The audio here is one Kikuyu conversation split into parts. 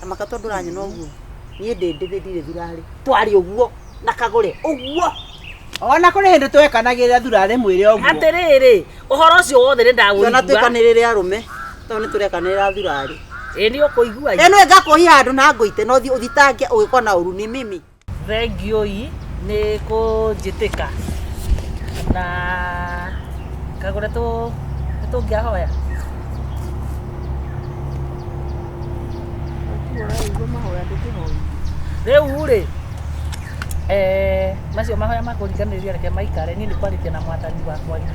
Amaka tondũ ũranyona ũguo niĩ ndĩ ndĩthĩ ndirĩ thurarĩ twarĩ ũguo na kagũre ũguo. Ona kũrĩ hĩndĩ twekanagĩrĩra thurarĩ mwĩrĩ ũguo. Atĩrĩrĩ, ũhoro ũcio wothe nĩ Twana ndaũigua. twĩkanĩrĩre arũme tondũ nĩ tũrekanĩrĩra thurarĩ. Ĩ nĩ ũkũigua. Ĩno ĩngakũhi handũ na ngũite na ũthiĩ ũthitange ũgĩkwo na ũru nĩ mimi. Thengiũi nĩ kũnjĩtĩka na kagũre tũ nĩ tũngĩahoya. Rĩu rĩ, macio mahoya ma kũringanĩrĩria reke maikare, niĩ nĩ kwarĩtie na mwathani wakwa tu.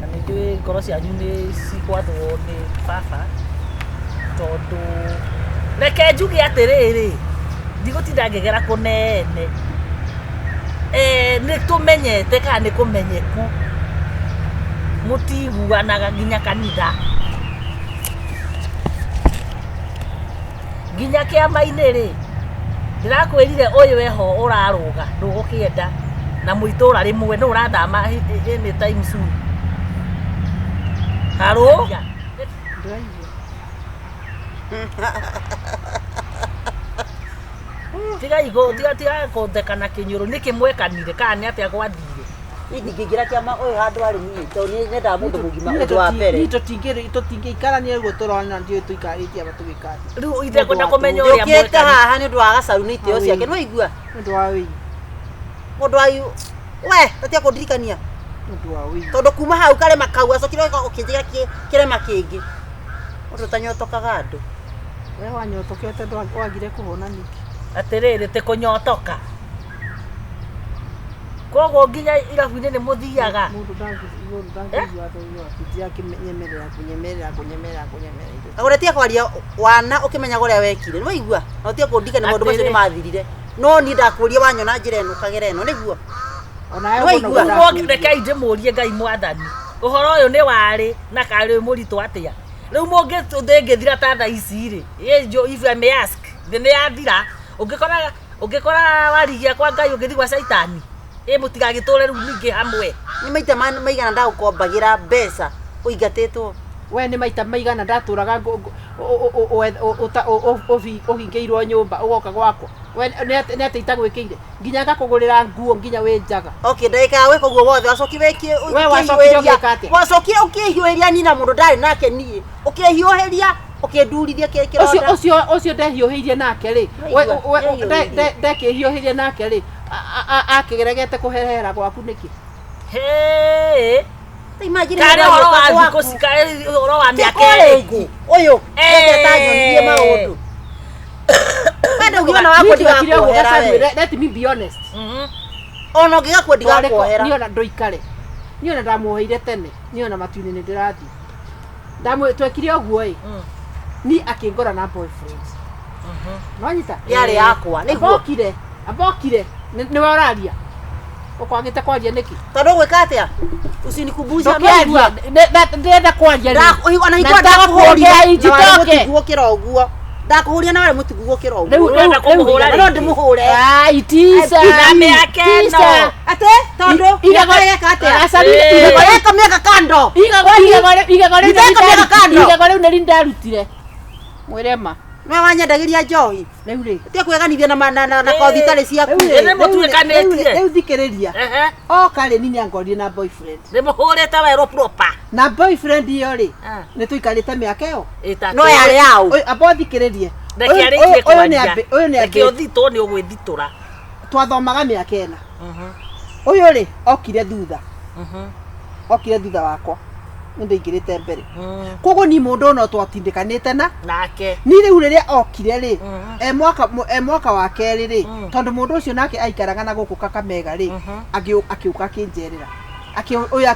Na nĩ njũĩ ngoro cianyu nĩ cikwathwo nĩ baba, tondũ reke njuge atĩrĩrĩ, ndigũtinda ngĩgera kũnene. Nĩ tũmenyete kana nĩ kũmenyeku mũtiguanaga nginya kanitha. Nginya kĩama-inĩ rĩ, ndĩrakwĩrire ũyũ eho ũrarũga ndũgũkĩenda na mwĩ itũra rĩmwe nũ ũrathama anytime soon. Harũ? Tigai tiga tiga kũtheka na kĩnyũrũ nĩkĩ mwekanire kana nĩ atĩa gwathire? Niĩ ndingĩingĩra kĩama ũyũ handũ arĩ niĩ tondũ niĩ nyendaga mũndũ mũgima ũndũ wa mbere. Niĩ tũtingĩikarania ũguo tũrona ndiũĩ tũikarĩtie aba tũgĩka atĩa. Rĩu itekwenda kũmenya ũrĩa Njũkĩte mwekanire. haha nĩ ũndũ wa gacaru nĩ itĩo ciake nĩ waigua? Nĩ ũndũ wa wĩi. Mũndũ wa we tatia kũndirikania. Nĩ ũndũ wa wĩi. Tondũ kuma hau karema kau acokire ũkĩnjĩra kĩrema kĩngĩ. Mũndũ ũtanyotokaga andũ. We wanyotokete wagire kũhona nĩkĩ? Atĩrĩrĩ ti kũnyotoka. Koguo nginya irabu-inĩ nĩ mũthiaga. Mũndũ ndangĩigua thogora akĩnyemerera kũnyemerera kũnyemerera kũnyemerera. Kagũre tiga kwaria wana ũkĩmenyaga ũrĩa wekire nĩ waigua? Na ũtige kũndirikania maũndũ macio nĩ mathirire. No niĩ ndakũria wanyona njĩra ĩno ũkagera ĩno nĩguo? Ona Waigua? Rekei ndĩmũrie Ngai mwathani. Ũhoro ũyũ nĩ warĩ na karĩ mũritũ atĩa? Rĩu mũngĩ thĩ ĩngĩthira ta thaa ici rĩ, if I may ask, thĩ nĩ yathira. Ũngĩkora ũngĩkora warigia kwa Ngai ũngĩthiĩ gwa caitani, ĩ mũtigagĩtũre rĩu ningĩ hamwe. Nĩ maita maigana ndagũkombagĩra mbeca ũingatĩtwo? We nĩ maita maigana ndatũraga ũhingĩirwo nyũmba ũgoka gwakwa. We nĩ atĩa itagwĩkĩire? Nginya ngakũgũrĩra nguo nginya wĩ njaga. Okay, ndagĩka ya gwĩka ũguo wothe wacokire We wacokire ũgĩka atĩa? Wacokire ũkĩhiũhĩria niĩ na mũndũ ndarĩ nake niĩ. Ũkĩhiũhĩria ũkĩndurithia kĩronda. Ũcio ũcio ndehiũhĩirie nake rĩ, ndekĩhiũhĩrie nake rĩ, akĩregete kũherera gwaku nĩkĩ? Hĩ. Imagine Karĩ mũndũ ũhoro wa agĩũka thikũ gwaku. ci karĩ ũhoro wa mĩaka Kĩ ĩrĩkũ? Ũyũ endete anyonirie maũndũ. We ndaugira ona wakwa ndigakuohera we. Let me be honest. Ona ũngĩgakua ndigakuohera. Niĩ ona ndũikare. Niĩ ona ndamuoheire tene. Niĩ ona matu-inĩ nĩ ndĩrathiĩ. Ndamwe twekire ũguo ĩ. Ni akĩngora na boyfriend. Nwanyita? Yarĩ yakwa nĩguo. Ambokire, ambokire. Nĩwe ũraria. Ũkwagĩte kwaria nĩkĩ? Tondũ ũgwĩka atĩa? Usinikumbushe Ndũkĩaria. Ndĩrenda kwaria rĩu. Ona Na ingĩkorwo ndakũhũria ndakũhũria na warĩ njitoke. mũtigu gũkĩra ũguo. Ndakũhũria na warĩ mũtigu gũkĩra ũguo. Rĩu Ũrenda kũmũhũra No rĩngĩ? ndĩmũhũre. Ai, tisa. Na mĩaka ĩno. Tisa. Atĩ tondũ Igego- mĩaka ĩgeka atĩa? Aca, Igego rĩka mĩaka kando. Igego igego rĩu Itheka mĩaka kando. igego rĩu nĩ ndarutire. Mwĩrema. Nĩwe wanyendagĩria njohi. Rĩu rĩ. Tiga kwĩganithia na na kothi itarĩ ciaku. Ĩ nĩ mũtuĩkanĩtie. Rĩu thikĩrĩria. Ehe. Oka rĩ ni nĩangorire na boyfriend. Nĩ mũhũrĩte werũ proper. Na boyfriend ĩyo rĩ Ah. nĩ tũikarĩte mĩaka ĩyo. Ĩtatũ. No yarĩ yaũ. Ũyũ amba ũthikĩrĩrie. Reke Ũyũ- arĩkie ũyũ- ũyũ nĩ kwaria. ũyũ nĩ Reke ambĩ- ũthitwo nĩ ũgwĩthitũra. twathomaga mĩaka ĩna. Ũyũ rĩ okire thutha. Okire thutha wakwa. Nĩ ndaingĩrĩte mbere. Koguo ni mũndũ no twatindĩkanĩte na Nake. ni rĩu rĩrĩa okire rĩ e mwaka e mwaka wa kerĩ rĩ tondũ mũndũ ũcio nake aikaraga na gũkũ Kakamega rĩ akĩũka akĩnjerera ũyũ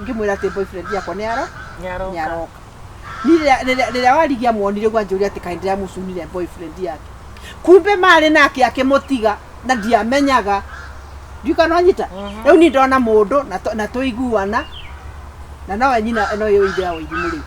ngĩmwĩra atĩ boyfriend yakwa nĩ aro Nĩaroka. nĩaroka ni rĩrĩa warigia muonire ũguo anjũria atĩ kaĩ ndĩramũcunire boyfriend yake kumbe marĩ nake akĩmũtiga na ndiamenyaga ndiũ kana wanyita rĩu ni ndona mũndũ na tũiguana na nowe nyina no yo ithe wa irimũ rĩu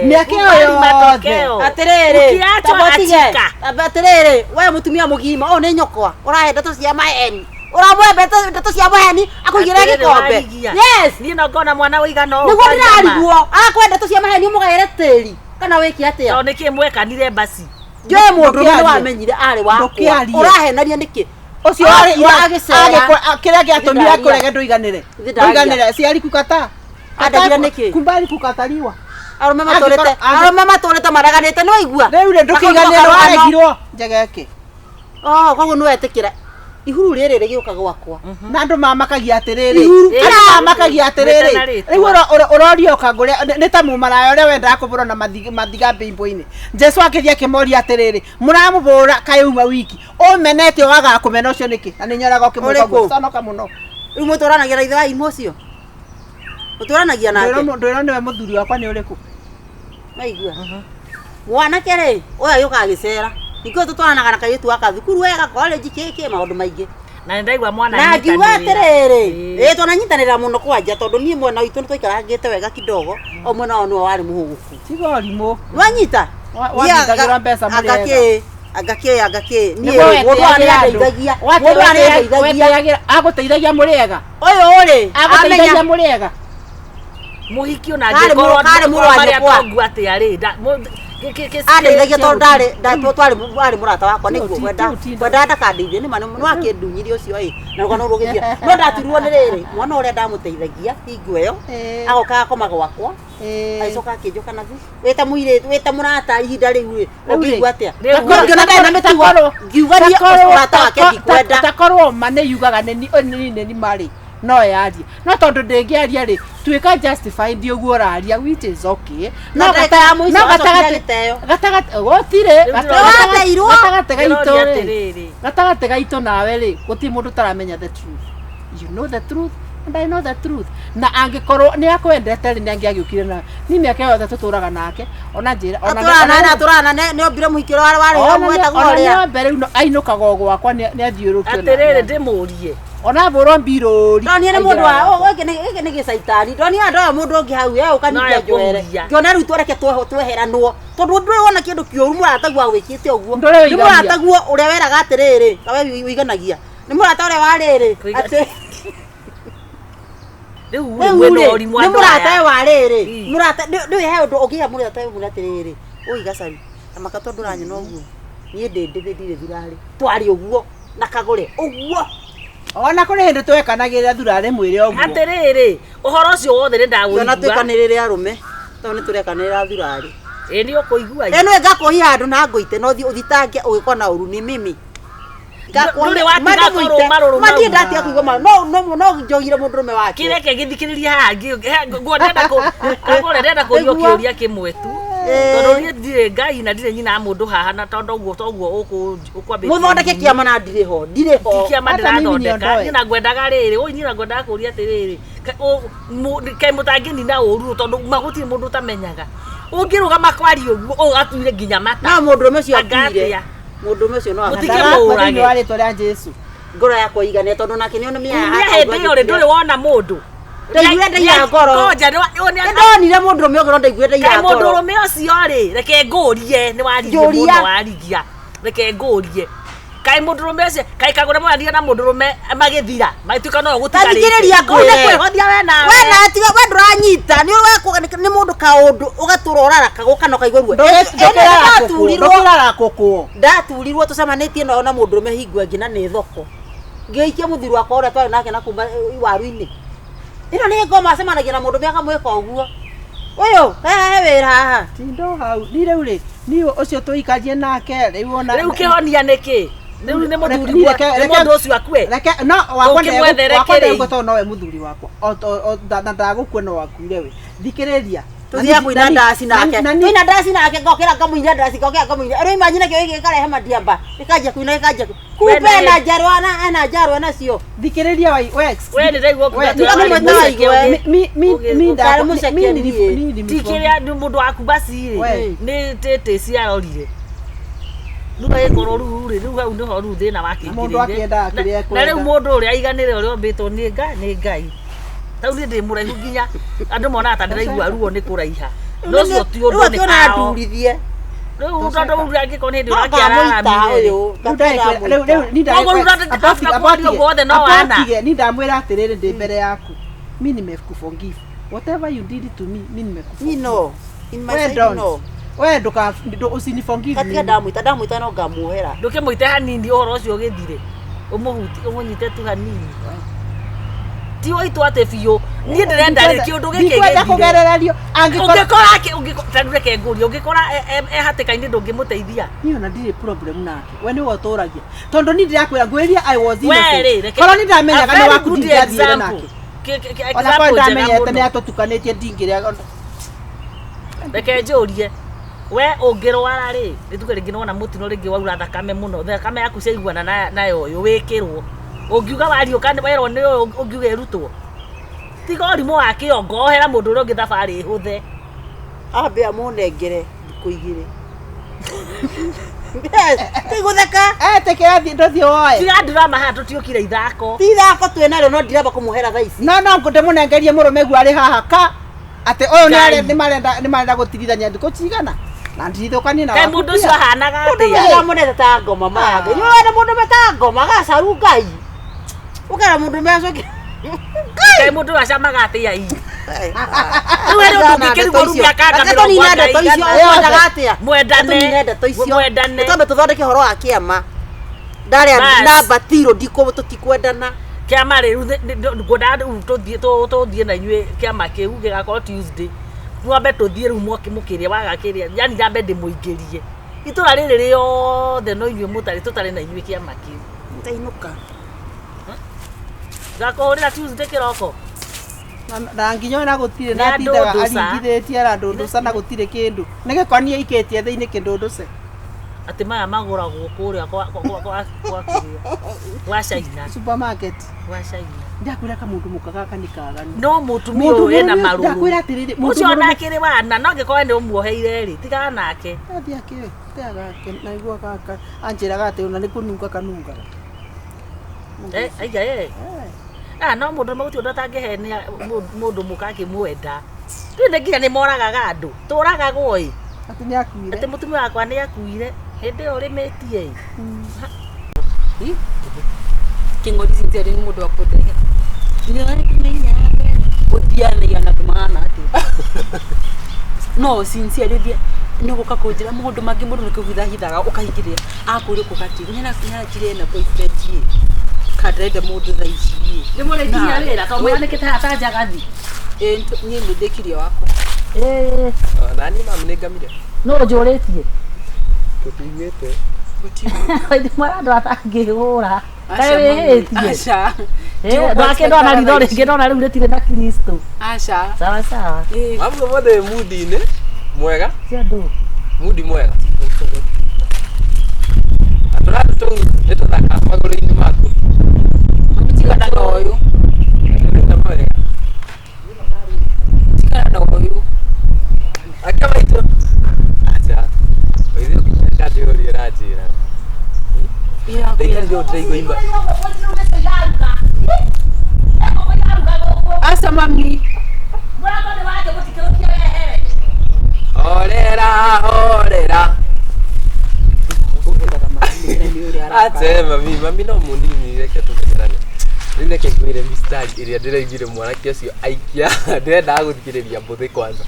Mĩaka ĩyo Kubali yothe. matokeo. Atĩrĩrĩ, Ukiachwa tamba ũtige. achika. Tamba atĩrĩrĩ, we mũtumia mũgima, ũyũ nĩ nyũkwa, ũrahe ndeto cia maheni. Ũramũhe ndeto cia maheni, akũigĩre Atĩrĩrĩ, gĩkombe. warigia. Yes. Niĩ no ngona mwana ũigana ũũ Nĩguo kwaria ma. ndĩrarigwo, arakũhe ndeto cia maheni ũmũgaĩre tĩri. Kana wĩke atĩa? Tondũ nĩkĩ mwekanire basi? Njoe mũndũ ũrĩa Ndũkĩarie. wamenyire arĩ wakwa. Ndũkĩarie. Ũrahenania nĩkĩ? Ũcio Okire agĩcera. kĩrĩa gĩatũmire Ndĩndaria. akũrege ndũiganĩre. Ndĩndaria. Ndũiganĩre si alikukataa. Andagire nĩkĩ? Kumbe alikukataliwa. Arũme matũrĩte Angĩkorwo- arũme matũrĩte maraganĩte nĩ waigua? Rĩu rĩ ndũkĩiganĩre waregirwo njegeke. Oh, koguo nĩ wetĩkĩra. Ihuru rĩrĩ rĩgĩũka gwakwa. Na andũ mamakagia atĩrĩrĩ. Ihuru. Andũ mamakagia atĩrĩrĩ. Mwĩtana rĩtwa. Rĩu ũroria ũkangũrĩa nĩ ta mũmaraya ũrĩa wendaga kũbũrwo na mathiga mbĩmbũ-inĩ. Jesu akĩthiĩ akĩmoria atĩrĩrĩ, mũramũbũra kaĩ uma wiki. Ũmenete wagaga kũmena ũcio nĩkĩ? Na nĩ nyoraga ũkĩmwĩka ũguo. Ũrĩkũ? Conoka mũno. Rĩu mũtũranagia na ithe wa imũ ũcio? Mũtũranagia nake? Ndwĩrwo nĩwe mũthuri wakwa nĩ ũrĩkũ? Maigua. Mwanake rĩ, ũyũ agĩũka agĩcera. Ningĩ ũyũ tũtwaranaga na kairĩtu gaka thukuru wega, college kĩkĩ, maũndũ maingĩ. Na nĩndaigua mwana Na ngiuga nyitanĩrĩra. atĩrĩrĩ, Ĩĩ. ĩĩ twananyitanĩra mũno kwanja tondũ niĩ mwena witũ nĩtwaikarangĩte wega kidogo, o mwena wao nĩwe warĩ mũhũgũku. Tiga ũrimũ. Wanyita? Wathingagĩrwo mbeca mũrĩ Anga ega. kĩ, anga kĩ, anga kĩ. Niĩ Nĩguo mũndũ ũyũ wetĩagĩra andũ. nĩandeithagia. Mũndũ ũyũ nĩandeithagia. Wetĩagĩra agũteithagia mũrĩ ega. Ũyũ rĩ, Agũteithagia amenya mũrĩ ega. Mũhiki ona Karĩ angĩkorwo karĩ mũrũ wa marĩ nyũkwa. atongu atĩa rĩ, andeithagia tondũ ndarĩ twarĩ arĩ mũrata wakwa nĩguo kwenda kwenda ndakandeithie nĩ ma nĩ wakĩndunyire ũcio ĩ na rũgano rũgĩthira no ndaturirwo nĩ rĩrĩ mwana ũrĩa ndamũteithagia hingo ĩyo agoka agakoma gwakwa agĩcoka akĩnjoka na thu wĩta mũirĩtu wĩta mũrata ihinda rĩu rĩ ũngĩigua atĩa Rĩu No ngĩona ndarĩ na mĩtugo ngiuga niĩ mũrata wake ndikwenda takorwo ma nĩ yugaga nĩ nĩ nĩ marĩ no yarie no tondũ ndĩngĩaria rĩ tuĩka justified ũguo ũraria which is okay Na ndagĩka ya mũico no acokire gatagatĩ agĩteo. gatagatĩ gũtirĩ Rĩu Nĩwateirwo. gatagatĩ gaitũ Ndĩroria rĩ atĩrĩrĩ. gatagatĩ gaitũ nawe rĩ gũtirĩ mũndũ ũtaramenya the truth. You know the truth and I know the truth. Na angĩkorwo nĩ akwendete rĩ nĩ angĩagĩũkire na ni mĩaka yothe tũtũraga nake ona njĩra ona atũrana atũrana nĩ ombire mũhiki ũrĩa warĩ ona mwetagwo nĩ ũrĩa ona mbere rĩu ainũkaga o gwakwa nĩ athiũrũkio Atĩrĩrĩ ndĩmũrie. ona mbũrwo mbirũri ndonire nĩ mũndũ wa gĩkĩ gĩkĩ nĩ gĩcaitani ndonire andũ aya mũndũ ũngĩ hau e ũka No ningĩ anjoere ekũhuria. ngĩona rĩu twereke tweheranwo tondũ ndũrĩ wona kĩndũ kĩũru mũrataguo agwĩkĩte ũguo Ndũrĩ nĩ ũigania. mũrataguo ũrĩa weraga atĩrĩrĩ kawe ũiganagia nĩ mũrata ũrĩa warĩrĩ Kũiga- atĩ Rĩu rĩu rĩ mwĩna rĩ ũrimũ nĩ andũ mũrata aya. we warĩrĩ Ii. mũrata ndũĩ he ũndũ ũngĩhe mũrata we mwĩre atĩrĩrĩ ũi gacari amaka tondũ ũranyona ũguo niĩ ndĩ ndĩthĩ ndirĩ thurarĩ twarĩ ũguo na kagũre ũguo ona kũrĩ hĩndĩ twekanagĩrĩra thurarĩ mwĩrĩ ũguo Atĩrĩrĩ, ũhoro ũcio wothe nĩ Twana ndaũigua. twĩkanĩrĩre arũme tondũ nĩ tũrekanĩrĩra thurarĩ Ĩ nĩ ũkũigua. ĩno ĩngakũhia handũ na ngũite no thiĩ ũthitange ũgĩkwo na ũru nĩ mimi Ndũrĩ watiga kũrũma rũrũma mathiĩ u. ndatiga kũigua ma no no no njogire mũndũrũme wake Kĩreke gĩthikĩrĩrie haha ndĩrenda kagũre ndĩrenda kũrio Nĩguo. kĩũria kĩmwe tu. Ĩĩ. Tondũ niĩ ndirĩ Ngai na ndirĩ nyina wa mũndũ haha na tondũ ũguo toguo ũkwambĩtie. mũthondeke kĩama na ndirĩ ho ndirĩ ho Ti kĩama Hata mimi ndĩrathondeka niondoe. niĩ na ngwendaga rĩrĩ ũi niĩ na ngwendaga kũria atĩrĩrĩ kaĩ mũtangĩnina ũru tondũ ma gũtirĩ mũndũ ũtamenyaga ũngĩrũgama kwaria ũguo ũgatuire nginya mata no mũndũrũme ũcio Anga akuire atĩa? mũndũrũme ũcio no Mũtige akuire. Ndagakua mũũrage. thĩinĩ wa rĩtwa rĩa Jesu ngoro yakwa igane tondũ nake nĩona kumia hĩndĩ ĩyo rĩ ndũrĩ wona mũndũ Ndaiguire ndaiya ngoro. Ngoja, nĩ ndonire mũndũrũme ũngĩ no ndaiguire ndaiya kaĩ ngoro mũndũrũme ũcio rĩ reke ngũrie nĩ waririe Njũria. mũno warigia reke ngũrie kaĩ mũndũrũme ũcio kaĩ kagũre mwaria na mũndũrũme magĩthira magĩtuĩka no gũtigarĩte Tathikĩrĩria kũu nĩ ngwĩre. kwĩhothia we nawe we na tiga we ndũranyita nĩ ũrekwo nĩ mũndũ kaũndũ ũgatũra ũraraka gũka na ũkaigua ruo ndaturirwo ndũkĩrarakũkwo ndaturirwo tũcemanĩtie nao na mũndũrũme hingo ĩngĩ na nĩ thoko ngĩikia mũthuri wakwa ũrĩa twarĩ nake na kuma waru-inĩ ĩno nĩ ngoma acemanagia na mũndũrũme akamwĩka ũguo ũyũ hehe wĩra haha tindo hau ni rĩu rĩ ni ũcio tũikarie nake rĩu ona rĩu kĩhonia nĩ kĩ rĩu nĩ mũthuri nĩ mũndũ ũcio akue reke no wakwa Ũkĩmwethere wakwa kĩrĩ? ndegũkua tondũ nowe mũthuri wakwa na ndagũkua no wakuire we thikĩrĩria tuthiaga kuina ndaci nake na ni- tuina ndaci nake ngokĩra ngamũina ndaci ngokĩra ngamũina rĩu imagine kĩo gĩkarehe madiamba gĩkanjia kuina gĩkanjia kumbe We na- ena njarwa na ena njarwa nacio thikĩrĩria wai wex we nĩ ndaigua kuga We- atĩ ũrĩa nĩ warĩ mwĩta mũceke waigua. ũngĩ- mi mi mi Ndarĩ mũceke niĩ. ti kĩrĩa nĩ mũndũ waku basi rĩ We. nĩ tĩtĩ ciarorire rĩu agĩkorwo rĩu rĩ rĩu hau nĩho rĩu thĩna Mũndũ akĩendaga kĩrĩa na rĩu ekwenda. mũndũ ũrĩa aiganĩre ũrĩa ũmbĩtwo nĩ Ngai nĩ Ngai tau niĩ ndĩ mũraihu nginya andũ monaga ta ndĩraigua ruo nĩ kũraiha no ũcio ti rĩu ũndũ nĩ akĩona kao ndurithie rĩu tondũ rĩu angĩkorwo nĩ hĩndĩ no ngamũita ũrakĩararamire ũyũ Koguo rĩu after kuonio guothe no wana. ni ndamwĩra atĩrĩrĩ ndĩ mbere yaku mi nimekuforgive whatever you did to me mi nimekuforgive Me no. In my We side don't. no. We nduka usini forgive Gatiga me. ndamwĩta ndamwĩta no ngamuohera. Ndũkĩmũite hanini ũhoro ũcio ũgĩthire. Ũmũhuti ũmũnyite tu hanini. Ti waitũ atĩ biũ. Niĩ ndĩrenda rĩ kĩũndũ gĩkĩ Ndikwenda gĩthire. kũgerererio angĩkorwo Ũngĩkora akĩ ũngĩkora ta rĩu reke ngũrie ũngĩkora e hatĩka-inĩ ndũngĩmũteithia. niĩ ona ndirĩ problem nake we nĩwe ũtũragia tondũ niĩ ndĩrakwĩra ngwĩria I was We rĩ innocent reke korwo nĩ ndamenyaga A nĩ very waku good ndingĩathiire example. nake Kĩ- ona korwo example njega ndamenyete nĩ mũno. atũtukanĩtie ndingĩrĩa Reke njũrie we ũngĩrwara rĩ nĩ tuge rĩngĩ nĩwona mũtino rĩngĩ waura thakame mũno thakame yaku ciaiguana na ya ũyũ wĩkĩrwo ũngiuga wariũka werwo nĩ ũyũ ũngiuga ĩrutwo tiga ũrimũ wa kĩongo ohera mũndũ ũrĩa ũngĩ thabarĩ ĩhũthe. Ambe amũnengere thikũ igĩrĩ. Yes, ti gũtheka. Etĩkĩra thiĩ ndũthiĩ woe. Tiga drama haha tũtiũkire ithako. Ti ithako twĩnarĩo no ndiramba kũmuohera thaa ici. No no ndĩmũnengerie mũrũme guo arĩ haha ka atĩ ũyũ Ngai. nĩ marenda gũtigithania thikũ cigana na ndirithũkanie na Kaĩ waku mũndũ pia. ũcio ahanaga Mũndũ atĩa? ndĩramũnete ta ngoma mage. Nĩ mũndũ meta ngoma gacaru Ngai. Ũkera mũndũ mecoke. Kaĩ mũndũ ũyũ acamaga atĩa ii? Rĩu harĩ ũndũ ũngĩkĩrigwo rĩu mĩaka Reke mĩrongo tũnine ĩna ndeto icio igana. ũkwendaga atĩa? Mwendane. Tũnine ndeto icio. Mwendane. Twambe tũthondeke ũhoro wa kĩama. Ndarĩa Bas. ndambatirwo ndikũ tũtikwendana. Kĩama rĩu ngwendaga rĩu tũthiĩ tũthiĩ na inyuĩ kĩama kĩu gĩgakorwo Tuesday. Mwambe tũthiĩ rĩu mwaki mũkĩrĩa wagakĩrĩa yani nyambe ndĩmũingĩrie. Itũra rĩrĩ rĩothe no inyuĩ mũtarĩ tũtarĩ na inyuĩ kĩama kĩu. Ndainũka. Ngakũhũrĩra Tuesday kĩroko. Na nginya ona gũtirĩ Nĩ na atindaga andũndũca. aringithĩtie arandũndũca na gũtirĩ kĩndũ nĩ gĩkonia ikĩtie thĩinĩ kĩndũndũce. Atĩ maya magũragwo kũrĩa kwa kwa kwa kwa kwa kĩrĩa gwa China Supermarket. Gwa China. Ndakwĩra kamũndũ mũka gaka nĩ kaganu. No mũtumia Mũndũ ũyũ ena mũrũme- marũrũ. ndakwĩra atĩrĩrĩ, mũndũ Ũcio mũrũme- ona akĩrĩ wana no angĩkorwo nĩ ũmuoheire rĩ tigana nake. Athiĩ akĩ gake naigua gaka anjĩraga atĩ ona nĩ kũnunga kanungaga. Eh, aiga eh. Ah, no mũndũ ũmwe gũtirĩ ũndũ atangĩhenia mũndũ mũka akĩmwenda. Rĩu nĩ nginya nĩ moragaga andũ. Tũragagwo ĩ. Atĩ nĩ akuire. Atĩ mũtumia wakwa nĩ akuire. Hĩndĩ ĩyo ũrĩmĩtie ĩ. Kĩng'ori sincerely nĩ mũndũ wa kũndehe gũthianagia na andũ mahana atĩa no sincerely thiĩ nĩ gũka kũnjĩra maũndũ mangĩ mũndũ nĩ kũhithahithaga ũkahingĩrĩria akũrĩ kuga atĩ nĩarakire na boyfriend ĩ kana ndĩrenda mũndũ thaa ici ĩ. Nĩ mũrĩkirie Na- wĩra tondũ mwanĩkĩte haha ta njagathi. Ĩ, niĩ nĩ ndĩkirie wakwa. Ĩĩ. Nani mamu nĩ ngamire. No ũnjũrĩtie. Tũtiguĩte. Mwana andũ atangĩhũra. Kaĩ Aca, mami. wĩhĩtie. Aca. Ndake ndona ritho rĩngĩ ndona rĩu rĩtirĩ na Kristo. Aca. Sawa sawa. Ĩ, Mamu ũmũthĩ wĩ mudi-inĩ mwega. Cia andũ. Mudi mwega. Na tũratũ tũu nĩ tũthaka magũrũ-inĩ maku. Mami tigana na ũyũ. Nĩ mwega. Tigana na ũyũ. Ake maitũ. Aca. Ũithe ũkĩenda ndĩũrie ũranjĩra. Ndaikarire ũũ ndĩraigua imba. Aca mami. Horera, horera. Ache mami, mami no munini reke tũmenyerane. Rĩu reke ngwĩre mistari ĩrĩa ndĩraiguire mwanake ũcio aikia ndĩrendaga gũthikĩrĩria mbũthĩ kwanza.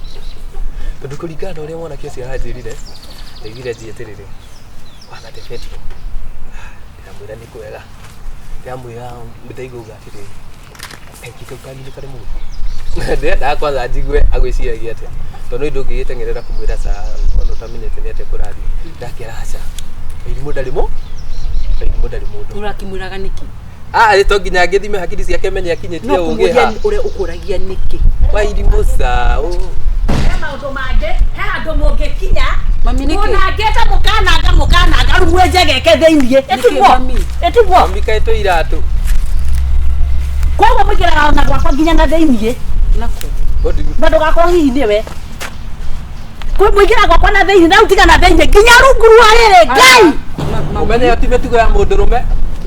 Tondũ kũringana na ũrĩa mwanake ũcio aranjĩrire, ndaiguire njie atĩrĩrĩ, wana the bedroom. Ndĩramwĩra nĩ kwega. Ndĩramwĩra ndaigua auga atĩrĩrĩ, kaingĩ kau kanini karĩ mũhuko. Ndĩrendaga kwanza njigue agwĩciragia atĩa. Tondũ nĩ ndũngĩgĩteng'erera kũmwĩra ca ona ũtamenyete nĩ atĩa kũrathiĩ. Ndakĩra aca. Irimũ ndarĩ mũ irimũ ndarĩ mũndũ. Ũrakĩmwĩraga nĩkĩ? Ah, to nginya ngĩthime hakiri ciake menye akinyĩtie No ũgĩ kũmũria ha. ũrĩa ũkũragia nĩkĩ? Wa irimũ ca. He maũndũ mangĩ, he handũ mũngĩkinya. Mami nĩkĩ? Mũnangĩte mũkananga mũkananga rĩu mwĩnjegeke thĩiniĩ. Nĩkĩ, Ĩtiguo. mami? Ĩtiguo. Mami kaĩ twĩ iratũ. Koguo mũingĩraga ona gwakwa nginya na thĩiniĩ. Nakũ? Na ndũgakorwo hihi nĩwe. Kwĩ mũingĩra gwakwa na thĩiniĩ na rĩu tiga na thĩiniĩ nginya rungu rwa rĩrĩ Ngai. Ũmenye ti mĩtugo ya mũndũrũme.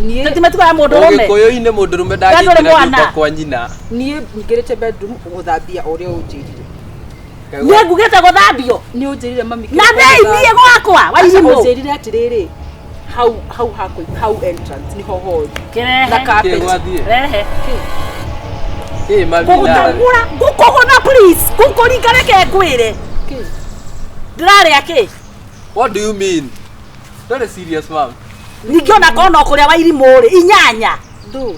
Niĩ Ti mĩtugo ya mũndũrũme. Ũgĩkũyũ-inĩ mũndũrũme We ndũrĩ ndangĩingĩra mwana. nyũmba kwa nyina. niĩ nyingĩrĩte bedroom gũthambia ũrĩa ũnjĩrire. Niĩ ngugĩte gũthambio. Nĩ ũnjĩrire mami Na thĩiniĩ gwakwa wa irimũ. Ũnjĩrire atĩrĩrĩ hau hau hakũ hau entrance niho hothe. Kĩrehe. Na carpet. Kĩ gwathiĩ? Rehe. Kĩ mami na. Ngũgũtagũra, ngũkũgũtha please, ngũkũringa reke ngwĩre. Kĩ? Ndĩrarĩa kĩ? What do you mean? Ndũrĩ serious, ma'am. Ningĩ ona korwo no kũrĩa wairimũ rĩ, inyanya. Ndũ.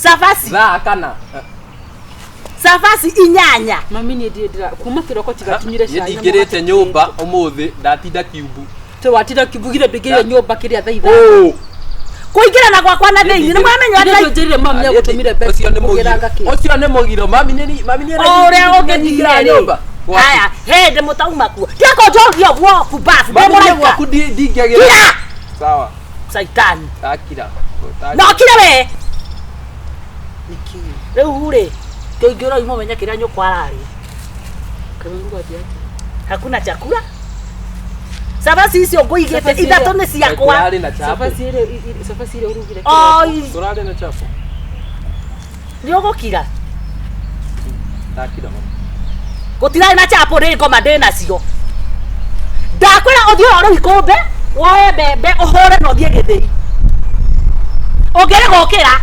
Cabaci. Thaa kana? Cabaci inyanya. Mami niĩ ndirĩ ndĩra kuma kĩroko tiga tunyire Niĩ cai na ndingĩrĩte mũgate. nyũmba ũmũthĩ, ndatinda kiumbu. Tũ watinda kiumbugire ndũingĩrire nyũmba kĩrĩa thaa ithano. Oh. Kũingĩrana gwakwa na thĩinĩ nĩ mwamenya Nĩ atĩ ndũnjĩrire mami nĩagũtũmire mbeca Ũcio nĩ kũgĩra mũgiro. ngakĩ. Ũcio nĩ mũgiro. Mami nĩ mami nĩ o ũrĩa ũngĩthire rĩ. nyũmba. Haya, hĩndĩ mũtauma kuo. Tiga kũnjũria ũguo kumbabu. Ndĩ Mami nĩ mũraika. gwaku ndingĩagĩra. Kira! Sawa. Caitani. Ndakira. Na ũkire we. Nĩkĩ? Rĩu rĩ, kĩingĩra ũyũ mũmenye kĩrĩa nyũkwa ararĩa. Kaũndũ gathiĩ atĩa? Hakuna chakula. Cabaci icio ngũigĩte Cabaci ithatũ iria- nĩ ciakwa. Kũrarĩ na chapo. Cabaci ĩrĩa cabaci ĩrĩa ũrugire kĩroko. Oi, Kũrarĩ na chapo. nĩ ũgũkira. Ndakira mami. Gũtirarĩ na chapo nĩ ngoma ndĩ nacio. Ndakwĩra ũthiĩ ũhore ikũmbĩ, woe mbembe, ũhũre na ũthiĩ gĩthĩi. Ũngĩrega ũkĩra,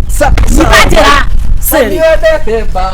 Sa nyita njĩra. Sĩrĩ. Niendete ba.